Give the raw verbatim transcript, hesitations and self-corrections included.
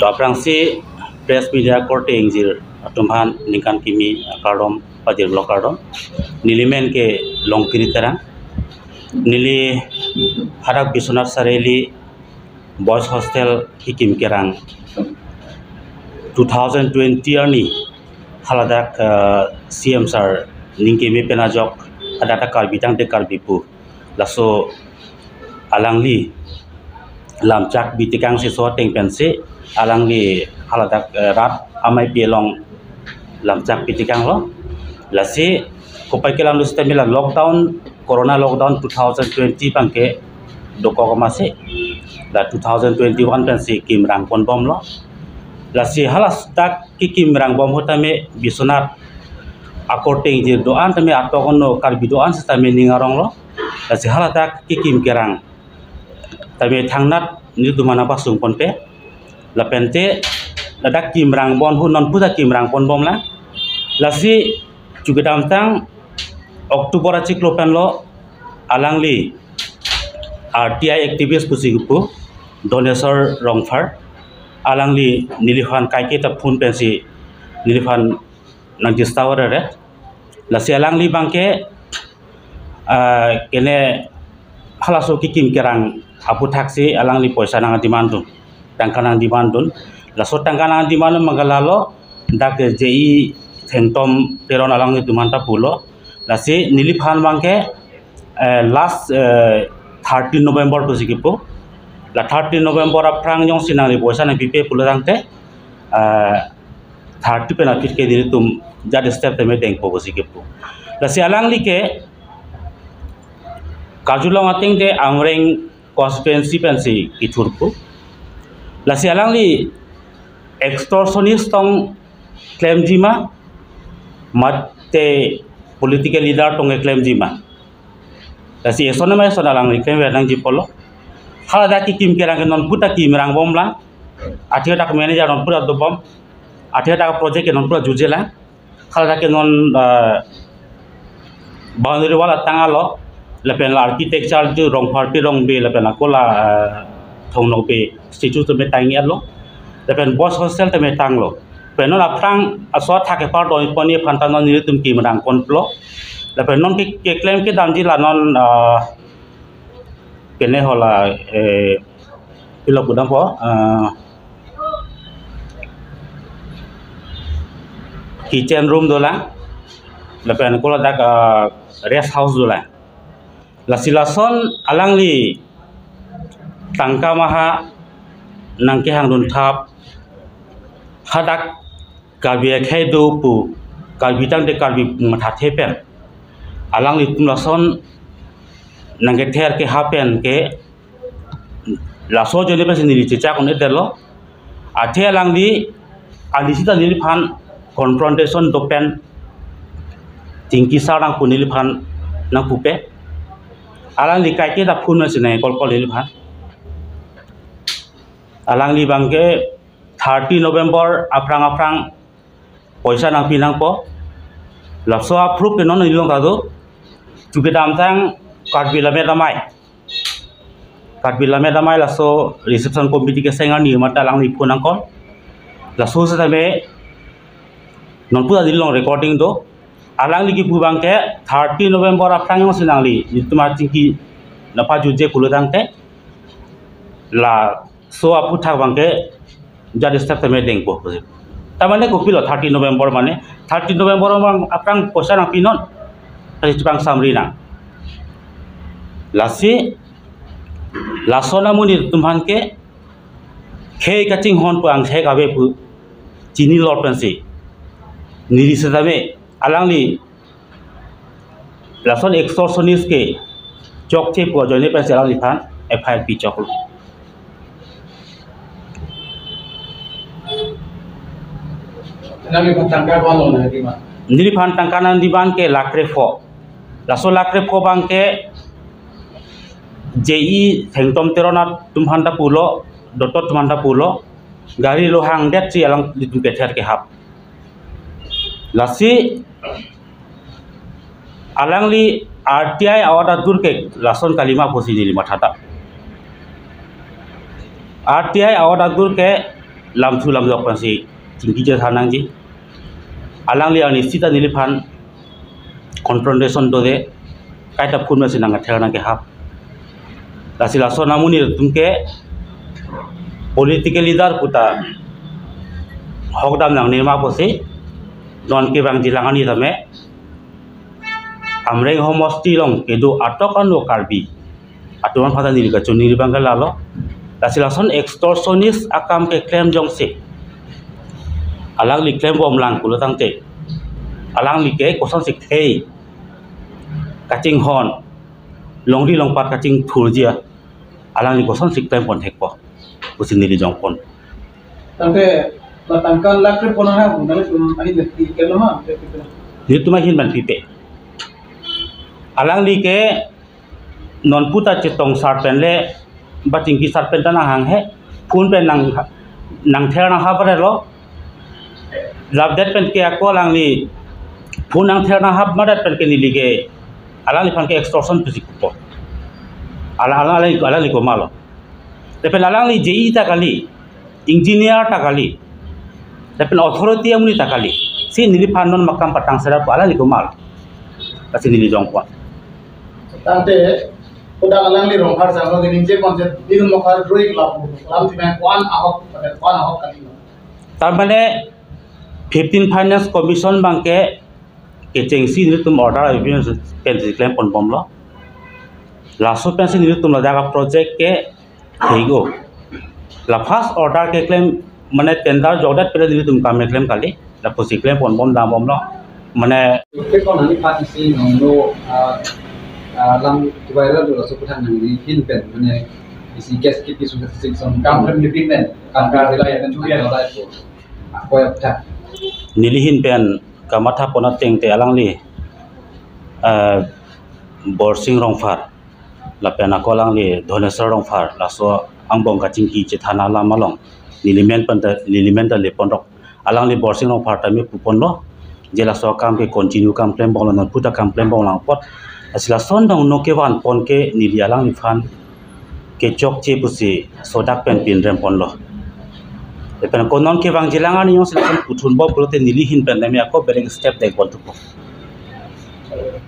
To aphrangsi press media korte ingjir atum aphan ningkan kimi akardom pajirlo kardom. Neli men ke Longkiri Terang. Neli hadak Biswanath Chariali Boys Hostel kikim kerang two thousand twenty arni haladak, eh, C M sir ning keme pen ajok hadak ta Karbi tangte Karbi pu. Laso alangli lamchak bitikang si so ateng pensi alangli haladak, eh, rat amei pi along lamchak bitikanglo. Lasi kopai kelang lu sitame la lockdown, corona lockdown two thousand twenty abangke dokok amatsi la two thousand twenty-one pensi kimrang ponbomlo. Lasi haladak kikim rangbom ahut tame Biswanath akorte ingjir do-an tame atok ono Karbi do-an sitame ning aronglo. Lasi haladak kikim kerang tame thangnat nelitum aphan nangpasung ponpe. Lapente ladak kimrang bon ahut non puta kimrang ponbomlang. Lasi chu kedamtang October achiklo penlo alangli R T I activist pusi kipu Doneswar Rongphar, alangli neliphan kaike ta phone pensi neliphan nang disturb rere. Lasi alangli abangke, ah, kene halaso kikim kerang aphuthaksi alangli poisa nang demand dun, tangka nang demand dun. Laso tangka nang demand dun abangke lalo dak J I Thengtom Teron alanglitum aphan ta pulo. Lasi neliphan abangke, eh, last, eh, thirteen November pusi kipu. La thirteen November aphrang jongsi nangli poisa nangpipe pulo tangte, eh, thirty pen aphi ke nelitum jat step tame dengpo pusi kipu. Lasi alangli ke karjulong ateng te Amreng constituency pensi kithurpo. Lasi alangli extortionist tong klemji ma, mate political leader tong klemji ma. Lasi eson ma eson alangli klem nangji pulo. Haladak kikim kerang ke non puta kimrang bomlang. Athe dak manager non puta dobom. Athe dak project ke non puta jujelang. Haladak ke non, eh, boundary wall atang alo, lapen la architecture tu Rongpharpi Rongbe, lapen la kola, eh, Thongnokbe statue tu metang alo, lapen boys hostel tu metanglo. Pen non aphrang aso athak kepardon ponji aphan ta non nelitum kimrang ponlo. Lapen non ke, keklem kedamji la non, eh, kene hala, eh, pilo kedampo, eh, kitchen room dolang, lapen kola dak, eh, rest house dolang. Lasi lason alangli tangka maha nangkehang dun thap hadak Karbi akhei do pu, Karbi tangte Karbi mathathe pen alanglitum lason nangkether keha pen ke laso ajoine pensi neli chechak un-edetlo. Athe alangli, alangli sita neliphan confrontation do pen tingki sar nangpu neliphan nangpupe. Alangli kaike ta phone masi nang call call neliphan. Alangli abangke thirty November aphrang aphrang poisa nangpi nangpo. Laso a-proof ke non neli along ta do. Chu kedamtang Karbi Lammet Amei, Karbi Lammet Amei laso reception committee keseng arni mate alangli phone nang call. Laso sitame non puta neli along recording do. Alangli kipu abangke thirty November aphrang jongsi nangli nelitum achingki nangpajuje pulo tangte, laso aphuthak abangke jat step tame dengpo. Tamane kopilo thirty November mane, thirty November abang aphrang poisa nangpinon. Tadi chepangsamri nang. Lasi lason amonit atum aphan ke khei kachinghon pu angthek ave pu chinilo pensi neli sitame alangli lason extortionist ke chokche pu ajoine pensi alangliphan F I R pichoklo. Nangli phan tangka ko-an lo nang demand? Neliphan tangka nang demand ke lakh krepho. Laso lakh krepho abangke J I Thengtom Teron atum aphan ta pulo, dotot atum aphan ta pulo, gari lo hangdetsi alanglitum kether kehap. Lasi alangli R T I a-order dur ke lason kalima pusi neli matha ta. R T I a-order dur ke lamthu lamjok pensi chingki chethan nangji. Alangli arnisi ta neliphan confrontation dode, kaita phun pensi nangther nangkehap. Lasi lason amonit atum ke political leader puta hokdam nangne ma pusi non kevangjilang arni tame Amreng homosti along kedo atok ano Karbi atum aphan ta neli kachini abang ke lalo. Lasi lason extortionist akam keklem jongsi alangli klembom lang pulo tangte, alangli ke kosonsi khei kachinghon, longri longpat kachingthurji, alangli kosonsi klempon thekpo pusi neli jongpon. Tangte, la tangka lakh krepon ha, nanglitum ahin pen pi kelo ma, pi kelo. Nelitum ahin pen pipe. Alangli ke non puta chetong sar pen le, ba chingki sar pen ta nanghang he, phun pen nang, nangther nanghap re lo. Lapdet pen ke ako alangli phun nangther nanghap madat pen ke neli ke alangliphan ke extortion pusi kupo. Ala, ala, alangli, alangli komalo. Lapen alangli J E ta kali, engineer ta kali, lapen authority amonit ta kali. Si neliphan non makam patang sera pu alangli komalo. Lasi neli jongpon. Tangte, kuda alangli Rongphar jangno gini je konse dil mokar droi klap lam timai kuan ahok, pada kuan ahok kali. Tar mane fifteen Finance Commission abang ke kechengsi nelitum order avi pensi klemponbomlo. Laso pensi nelitum ladak aproject ke hego. La first order keklem mane tender jokdet pen nelitum kam keklem kali. Lapusi klemponbom dambomlo. Mane Oke, kon ani pati si nongno, ah, ah, lam viral dolo, laso aphuthak nangli ahin pen mane isi case kipi sung sing song kam klem nipin pen kam ka rilai pen chuya rilai po. Ako ya aphuthak. Neli ahin pen kamatha pon ateng te alangli, eh, Borsing Rongphar lapen ako alangli Dhoneswar Rongphar, laso angbong kachingki chethan alam along neli men pen ta, neli men ta leponrok. Alangli Borsing Rongphar ta me puponlo je laso akam ke continue kam klembomlo, non puta kam klembom lang apot. Lasi lason dong no kevanpon ke neli alangliphan kechokche pusi sodak pen pinremponlo. Lapen ako non kevangjilang arni jongsi lason puthunbom pulote neli ahin pen ta me ako better step dekponthupon.